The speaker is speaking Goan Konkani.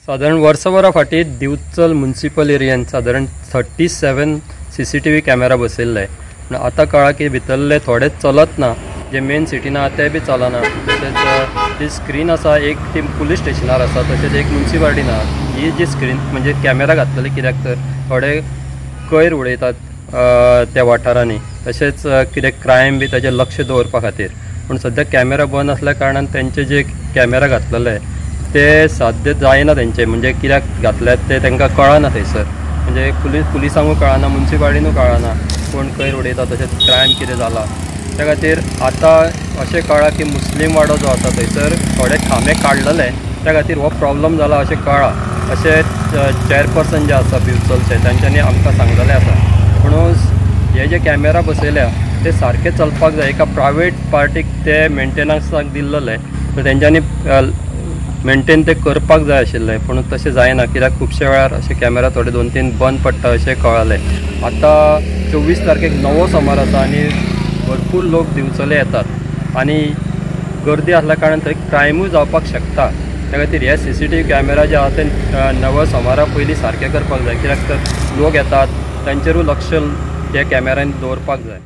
सादारण वर्सभरा फाटीं दिवचल मुन्सिपल एरियान सादारण 37 CCTV camera बसयल्ले. पूण आतां कळ्ळां की भितरले थोडे चलत ना, जे मेन सिटीन आहा ते बी चलना. तशेंच जी स्क्रीन आसा एक ती पुलीस स्टेशनार आसा, तशेंच एक मुन्सिपालिटीन आहा. ही जी स्क्रीन म्हणजे कॅमेरा घातलेले कित्याक तर थोडे कोयर उडयतात त्या वाठारांनी, तशेंच कितें क्रायम बी ताजेर लक्ष दवरपा खातीर. पूण सद्या कॅमेरा बंद आसल्या कारणान तेंचे जे कॅमेरा घातलेले ते साध्य जायना तेंचे, म्हणजे कित्याक घातल्यात ते तांकां कळना थंयसर, म्हणजे पुलिसांकूय कळना, मुन्सिपालिटीनूय कळना कोण कोयर उडयता, तशेंच क्रायम कितें जाला. त्या खातीर आतां अशें कळ्ळां की मुस्लीम वाडो जो आसा थंयसर थोडे खांबे काडलेले, त्या खातीर हो प्रॉब्लम जाला अशें कळ्ळां. अशें चेअरपर्सन जे आसा दिवचलचे तांच्यांनी आमकां सांगलेलें आसा. म्हणून हे जे कॅमेरा बसयल्या ते सारके चलपाक जाय. एका प्रायवेट पार्टीक ते मेंटेनन्साक दिल्लेले, सो तेंच्यांनी मेंटेन ते करपाक जाय आशिल्लें, पूण तशें जायना कित्याक खुबशे वेळार अशे कॅमेरा थोडे 2-3 बंद पडटा अशें कळ्ळें. आतां 24 तारखेक नवो सोमार आसा आनी भरपूर लोक दिवचले येतात आनी गर्दी आसल्या कारणान थंय क्रायमूय जावपाक शकता. त्या खातीर हे CCTV camera जे आहा ते नव्या सोमारा पयलीं सारके करपाक जाय, कित्याक तर लोक येतात तांचेरूय लक्ष त्या कॅमेरान दवरपाक जाय.